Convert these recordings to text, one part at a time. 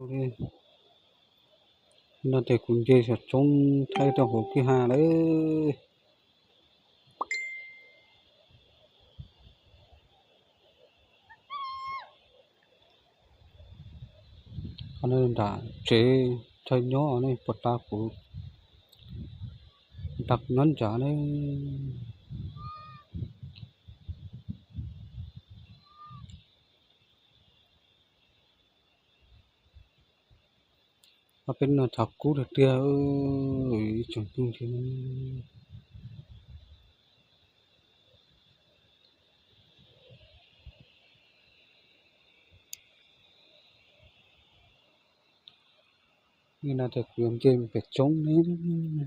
Li no ces kuv nce saum roob thaij rau hauv kwj ha lawm. Qhov no nram tsev chaw nyob nej puas tas kuv nram nyob nrad na. Ob peb no tshav kub tiag tiag, ib tsoom phooj ywg. Li no ces kuv yuav nce pem roob ne.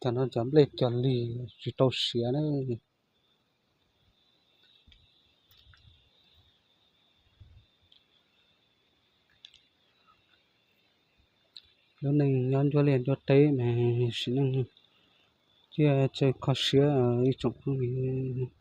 Cov no cov nplej cog lig tsis tau siav na. Lub neej nyob ncuab liaj ncuab teb mas sim neej thiaj tsis kho siab ib tsoom phooj ywg.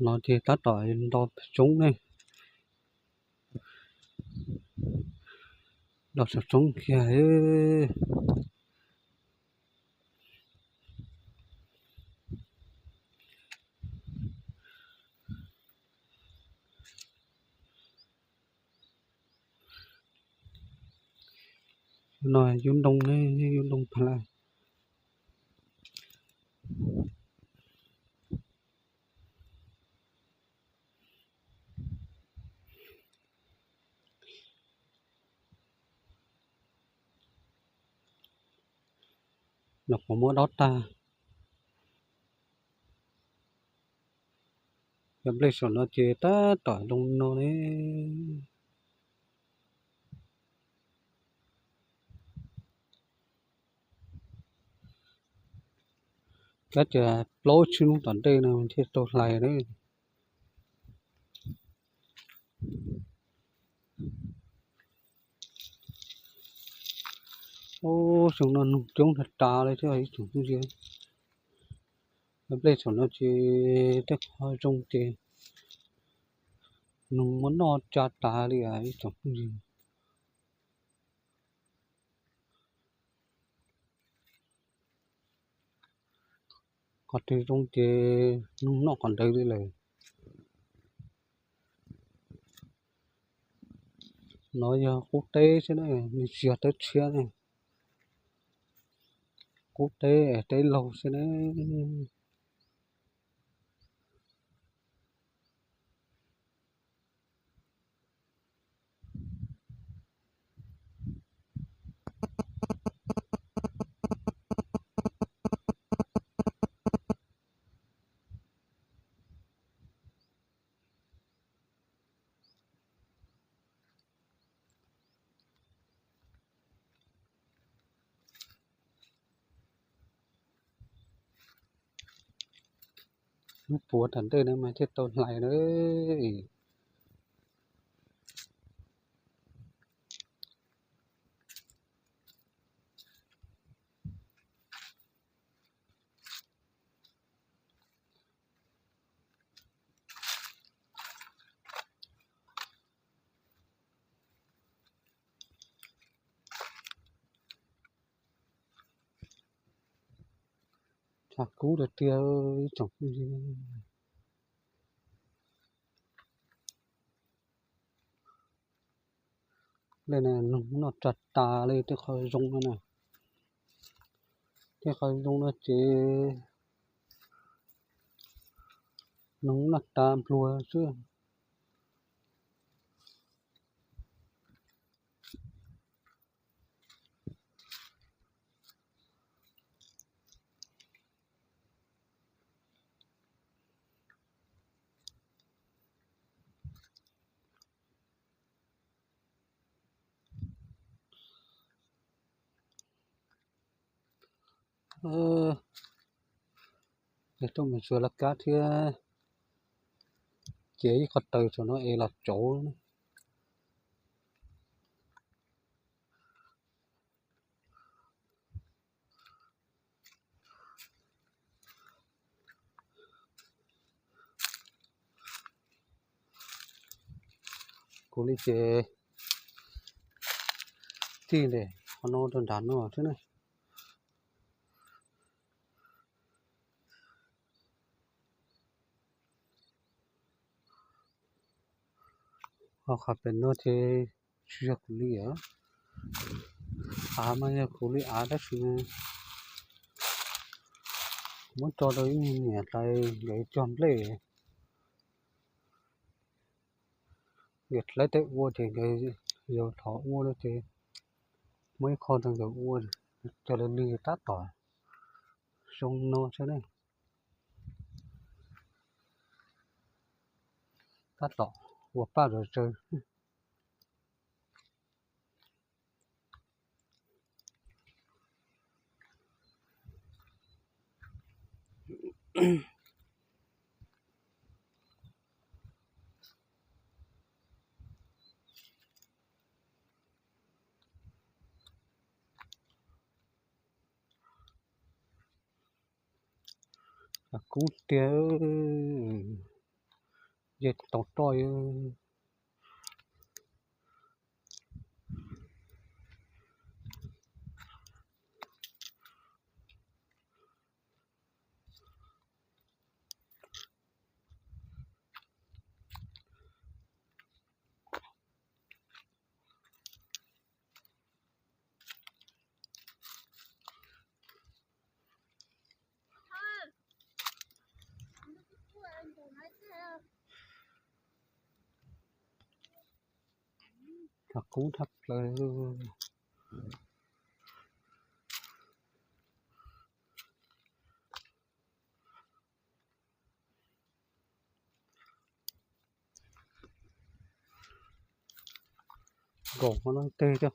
Qhov no ces tab tom nto roob ne, nto saum roob kiag. No yub ntoo ne, yub ntoo pha laj. Los qhov muab dob tag. Cov nplej saum no ces tab tom zoo no ne. Kav tias plaub tsib hnub tom ntej no thiaj tau hlais na. Ub, xyoo no noog coob tag tas li thiab ib tsoom phooj ywg. Cov nplej saum no ces tej qhov zoo ces noog muab noj tsa tas li ib tsoom phooj ywg. Qhov twg zoo ces noog noj qhov ntawd li lawm. No yog qub teb xwb na, nws tsis yog teb tshiab ne. Qub teb, teb laug xwb na. Lub puav tom ntej no mas thiaj tau hlais na. Tshav kub tiag tiag ib tsoom phooj ywg. Li no noog noj tsa tas li tej qhov zoo no na. Tej qhov zoo no ces Noog naj tas nplua xwb. Yog tuaj mus tsuas laj kab thiab ces ib qho taws tsuas no es los tsauv. Kuv li ces tij ntawm qhov no rau nram no xwb na. Ho qhov pem no ces tsis yog kuv li os. Av mas yog kuv li av tab sis muab tso rau ib niag niam hlais nkawd cog nplej. Nkawd hlais tej ua ces nkawd yog thov ua no ces muab ib qho rau nkawd ua, cog li tab tom zoo no xwb ne. Tab tom ua paj zom zaws. Kub tiag, yog tau roj. Kub thaj plaws. Nkaum no teg thiab.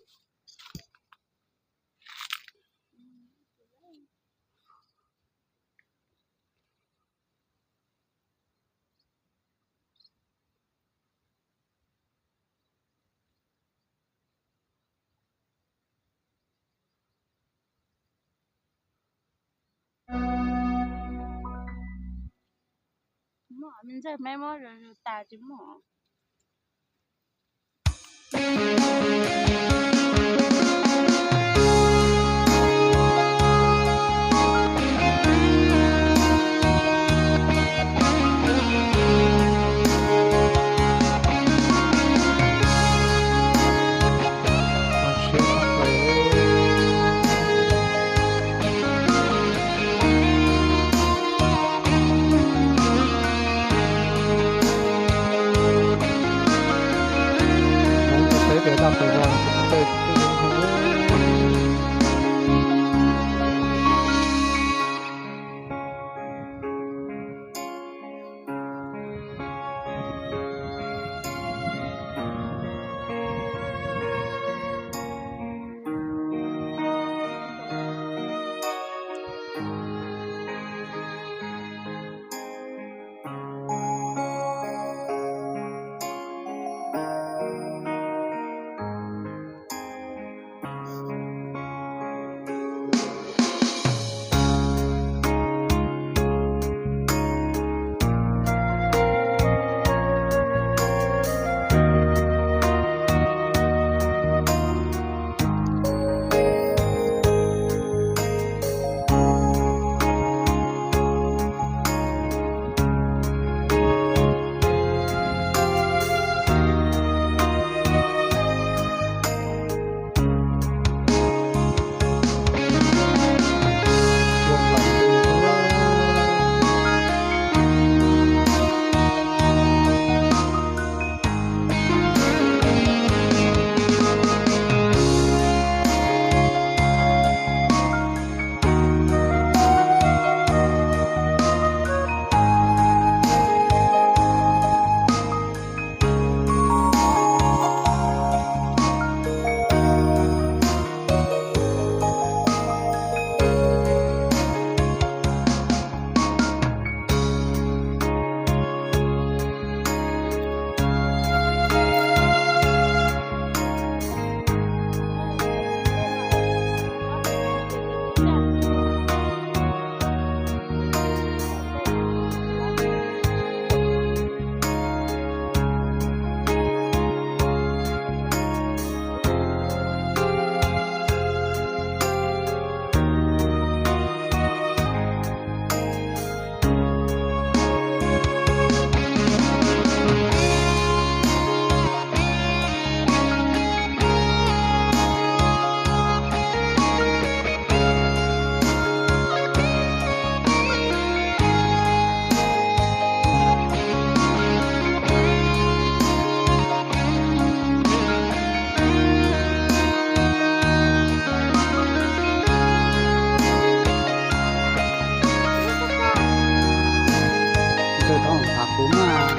Rov nqa kuv mas.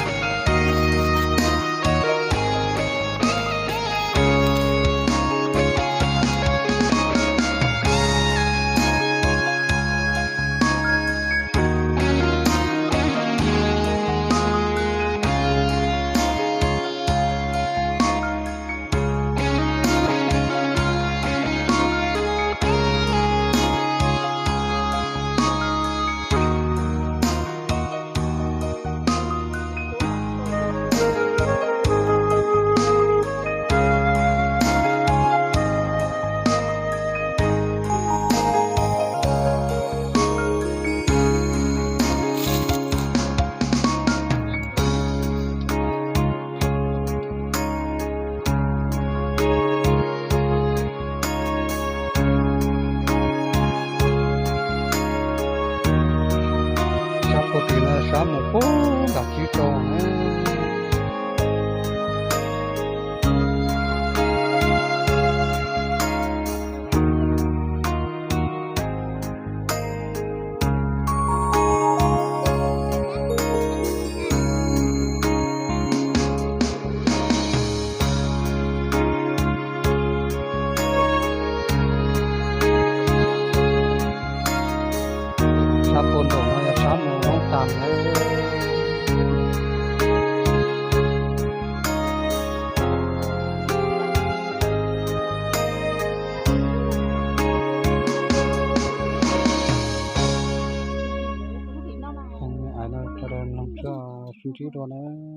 Sab puag tim no sab mus puag nram teb tsaus na. Sab puag nraum no yog sab mus Hoob Tas na. Sawv daws mloog tso, sib ntsib dua na.